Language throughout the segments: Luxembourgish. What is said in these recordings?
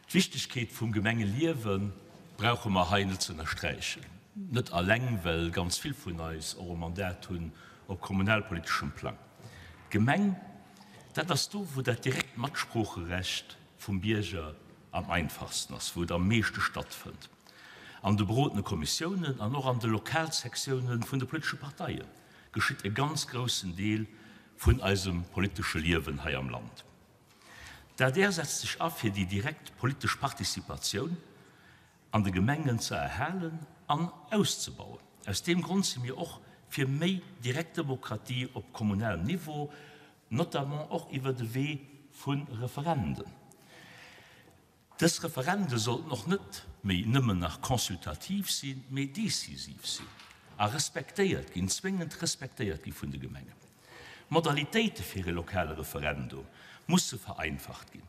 D'Wichtegkeet vum Gemengeliewe brauche mer hei net ze ënnersträichen, net alleng well ganz vill vun eis och e Mandat hunn op kommunalpoliteschem Plang. D'Gemeng, dat ass do, wou dat direkt Matsproocherecht vum Bierger am einfachsten ass, wou et am meeschte stattfënnt, an de berodene Kommissiounen an och an de Lokalsektioune vun de politesche Parteie geschitt e ganz groussen Deel vun eisem politesche Liewen hei am Land. D'adr setzt sech a fir déi direkt politesch Participatioun an de Gemengen ze erhalen an auszebauen. Aus deem Grond si mir och fir méi direkt Demokratie op kommunalem Niveau, notamment och iwwer de Wee vu Referenden. Dës Referende sollten och net méi nëmmen nach consultativ sinn, mee decisiv sinn a respektéiert ginn, zwéngend respektéiert gi vun de Gemengen. D'Modalitéite fir e lokale Referendum musse vereinfacht ginn.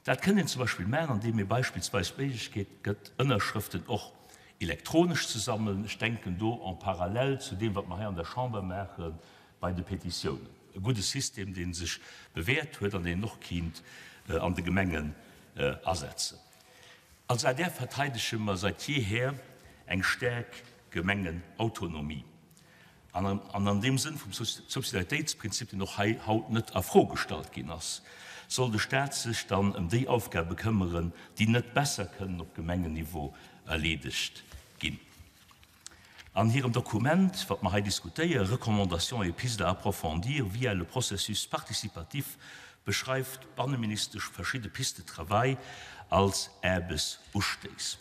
Dat kënnt een zum Beispill maachen, andeem ee beispillsweis d'Méiglechkeet gëtt, Ënnerschrëften och elektronesch ze sammelen. Ech denken do en parallèle zu deem, wat mer hei an der Chamber maache bei de Petitiounen. E gudde System, dee sech bewäert huet an deen een och kinnt an de Gemengen asetzen. Als adr verteidege mer seit jeher eng staark Gemengenautonomie. An an deem Sënn vum Subsidiaritéitsprinzip, deen och hei haut net a Fro gestallt ginn ass, soll de Stat sech dann ëm déi Aufgabe këmmeren, déi net besser kënnen op Gemengenniveau erleedegt ginn. An hirem Dokument, wat mer hei diskutéieren, Recommandations et pistes à approfondir via le processus participatif, beschreift d'Banneministesch verschidde Pistes de travail als Aarbechtsustéiss.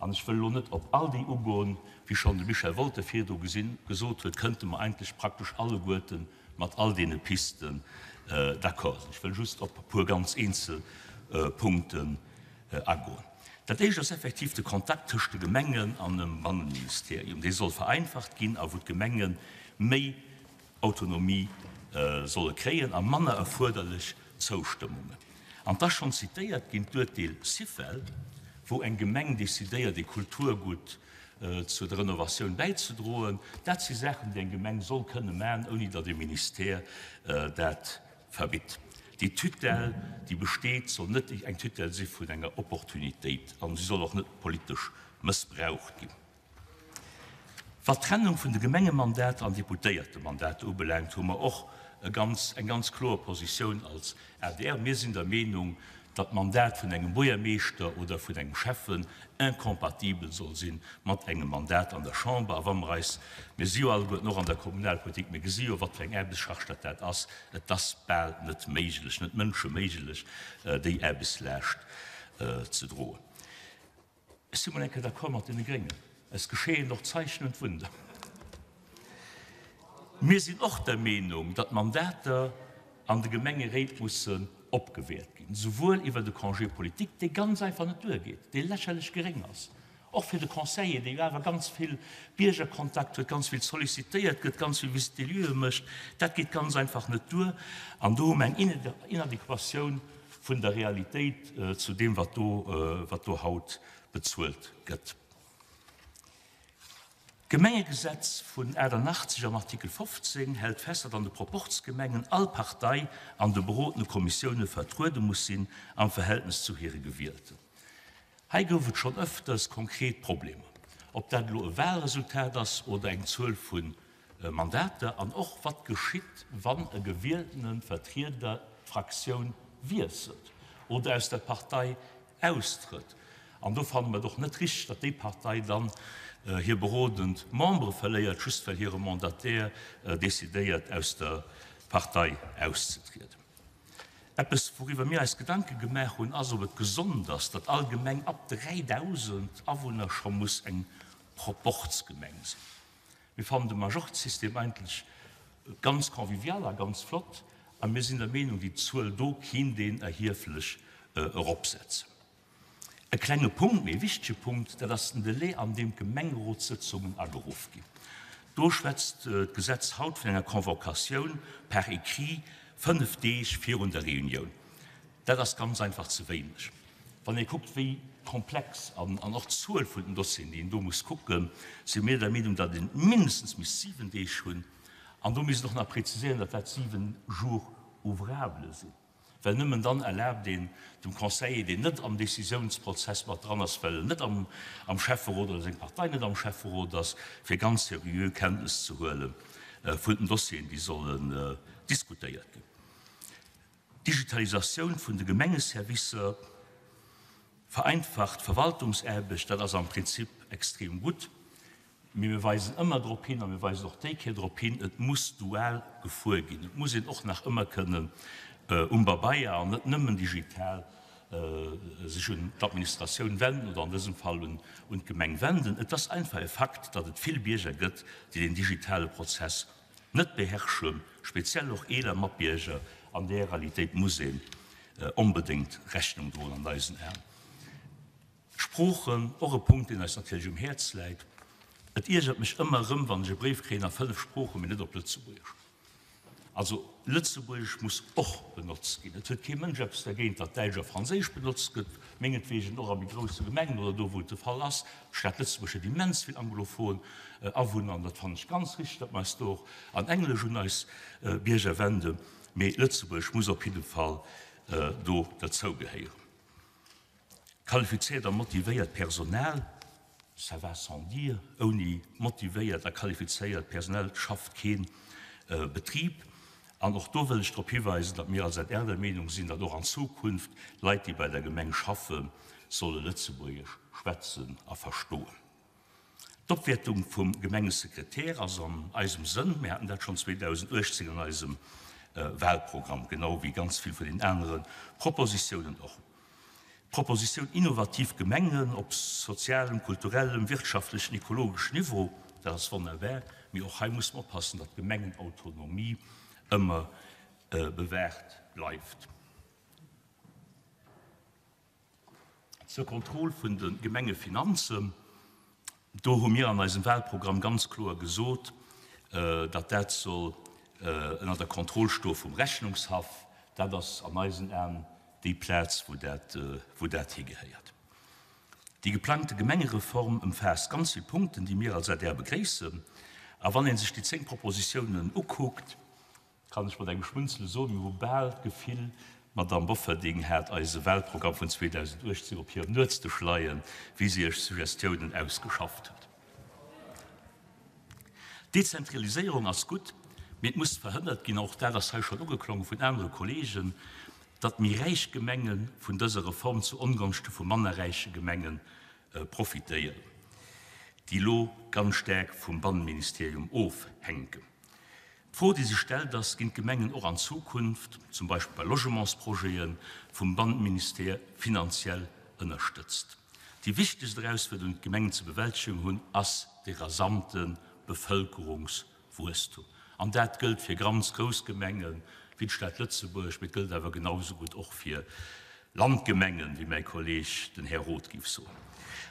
An ech wëll elo net op all déi ugoen, wéi schonn de Michel Wolter virdru gesinn, gesot huet, kënnte mer eigentlech praktesch alleguerte mat all deene Pisten d'accord sinn. Ech wëll just op e puer ganz eenzel Punkten agoen. Dat éischt ass effektiv de Kontakt tëscht de Gemengen an dem Banneministerium. Dee soll vereinfacht ginn a wou d'Gemenge méi Autonomie solle kréien a manner erfuerderlech Zoustëmmungen. An 't ass schonn zitéiert ginn, d'Urteel Syfel, wou eng Gemeng decidéiert, ee Kulturgutt zu der Renovatioun bäizedroen. Dat si Saachen, déi eng Gemeng soll kënne maachen, ouni datt e Ministère dat verbitt. Déi Tutelle, déi besteet, soll net eng Tutelle si vun enger Opportunitéit a si soll och net politesch mëssbraucht ginn. Wat d'Trennung vun de Gemengemandater an Deputéiertemandater ubelaangt, hu mer och e ganz, eng ganz kloer Positioun als adr. Mir sinn der Meenung, datt d'Mandat vun engem Buergermeeschter oder vun engem Schäffen incompatibel soll si mat engem Mandat an der Chamber. A wa mer eis, mir si jo alleguerten och an der Kommunalpolitik, mir gesi jo, wat fir eng Aarbechtscharge dat dat ass, et ass bal net méiglech, net mënscheméiglech, déi Aarbechtslaascht ze droen. Ech si mol eng Kéier d'accord mat deene Gréngen, es geschehen och Zeichen und Wunder. Mir sinn och der Meenung, datt d'Mandater an de Gemengeréit mussen opgewäert ginn, souwuel iwwer de Congé politique, dee ganz einfach net duergeet, dee lächerlech geréng ass, och fir de Conseiller, dee jo awer ganz vill Biergerkontakt huet, ganz vill sollicitéiert gëtt, ganz vill Visite des lieux mécht. Dat geet ganz einfach net duer an do hu mer eng Inadéquatioun vun der Realitéit zu deem, wat do, wat do haut bezuelt gëtt. D'Gemengegesetz vun 88 am Artikel 15 hält fest, datt an de Proporzgemengen all Partei an de berodene Kommissioune vertruede muss sinn am Verhältnes zu hire Gewielten. Hei gouf et schonn ëfters konkret Problemer, ob dat elo e Wahlresultat ass oder eng Zuel vu Mandater, an och wat geschitt, wann e gewieltene Vertrieder d'Fraktioun wiesselt oder aus der Partei austrëtt. An do fanne mer et och net richteg, datt déi Partei dann hir berodend Membere verléiert, just well hire Mandataire decidéiert, aus der Partei auszetrieden. Eppes, wouriwwer mir eis Gedanke gemaach hunn, ass, ob et gesond ass, datt all Gemeng ab 3.000 Awunner scho muss eng Proporzgemeng sinn. Mir fannen de Majorzsystem eigentlech ganz convivial a ganz flott a mir sinn der Meenung, déi Zuel do kinnt een erhieflech eropsetzen. E klenge Punkt, mee e wichtege Punkt, dat ass den Delai, an deem d'Gemengerotssëtzungen ageruff ginn. Do schwätzt d'Gesetz haut vun enger Convocatioun par écrit fënnf Deeg virun der Reunioun. Dat ass ganz einfach ze wéineg. Wann ee kuckt, wéi komplex an och d'Zuel vun den Dossieren, déi een do muss kucken, si mir der Meenung, datt ee mindestens misst 7 Deeg hunn. An do misst een och nach präziséieren, datt dat 7 Jours ouvrables sinn. Well nëmmen dann erlaabt een dem Conseiller, deen net am Décisiounsprozess mat dran ass, well en net am Schäfferot oder seng Partei net am Schäfferot ass, fir ganz seriö Kenntnes ze huele vun den Dossieren, déi sollen diskutéiert ginn. D'Digitalisatioun vun de Gemengeservicer vereinfacht d'Verwaltungsaarbecht, dat ass am Prinzip extrem gutt, mee mir weisen ëmmer drop hin a mir weisen och déi Kéier drop hin, et muss dual gefuer ginn. Et muss een och nach ëmmer kënnen um Babeier an net nëmmen digital sech un d'Administratioun wenden oder an dësem Fall un d'Gemeng wenden. Et ass einfach e Fakt, datt et vill Bierger gëtt, déi den digitale Prozess net beherrschen, speziell och eeler Matbierger, an där Realitéit muss een onbedéngt Rechnung droen an eisen Aen. Sproochen, och e Punkt, deen eis natierlech um Häerz läit. Et iergert mech ëmmer erëm, wann ech e Bréif kréien a 5 Sproochen, mee net op Lëtzebuergesch. Also Lëtzebuergesch muss och benotzt ginn. Et huet kee Mënsch eppes dergéint, datt Däitsch a Franséisch benotzt gëtt, mengetwegen och a méi grousse Gemengen oder do, wou et de Fall ass. D'Stad Lëtzebuerg huet immens vill anglophon Awunner an dat fannen ech ganz richteg, datt mer eis do och an Englesch un eis Bierger wenden. Mee Lëtzebuergesch muss op jidde Fall do derzougehéieren. Qualifizéiert a motivéiert Personal, ça va sans dire, ouni motivéiert a qualifizéiert Personal schafft kee Betrib. An och do wëll ech drop hiweisen, datt mir als adr der Meenung sinn, datt och an Zukunft Leit, déi bei der Gemeng schaffen, solle Lëtzebuergesch schwätzen a verstoen. D'Opwäertung vum Gemengesekretär ass an eisem Sënn. Mir haten dat schonn 2018 an eisem Wahlprogramm, genau wéi ganz vill vun den anere Propositiounen och. D'Propositioun Innovativ Gemengen op sozialem, kulturellem, wirtschaftlechen, ekologeschen Niveau, dat ass wonnerbar, mee och hei musse mer oppassen, datt d'Gemengenautonomie ëmmer bewaart bleift. Zur Kontroll vun de Gemengefinanzen, do hu mir an eisem Wahlprogramm ganz kloer gesot, datt dat soll ënner der Kontroll stoe vum Rechnungshaff. Dat ass an eisen Aen déi Plaz, wou dat, wou dat higehéiert. Déi geplangte Gemengereform ëmfaasst ganz vill Punkten, déi mir als adr begréissen. A wann ee sech déi 10 Propositiounen ukuckt, kann ech mat engem Schmunzele soen, mir hu bal d'Gefill, d'Madamm Bofferding hat eise Wahlprogramm vun 2018 op hirem Nuetsdësch leien, wéi si iech Suggestiounen ausgeschafft huet. D'Dezentraliséierung ass gutt, mee et muss verhënnert ginn, och dat ass hei schonn ugeklongen vun anere Kollegen, datt méi räich Gemenge vun dëser Reform zu Ongonschte vu manner räiche Gemenge profitéieren, déi elo ganz staark vum Bannenministerium ofhänken. D'Fro, déi sech stellt, ass, Ginn d'Gemengen och an Zukunft, zum Beispill bei Logementsprojeten, vum Bannenministère finanziell ënnerstëtzt? Déi wichtegst Erausfuerderung, déi d'Gemengen ze bewältegen hunn, ass de rasante Bevëlkerungswuesstum. An dat gëllt fir ganz grouss Gemenge wéi d'Stad Lëtzebuerg, mee et gëllt awer genau esou gutt och fir Landgemengen, wéi mäi Kolleeg, den Här Roth, géif soen.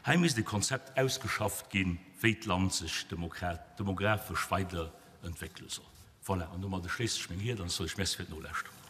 Hei misst e Konzept ausgeschafft ginn, wéi d'Land sech demographesch weider entwéckele soll. Voilà, an domadde schléissen ech meng Ried an ech soen lech Merci fir d'Nolauschteren.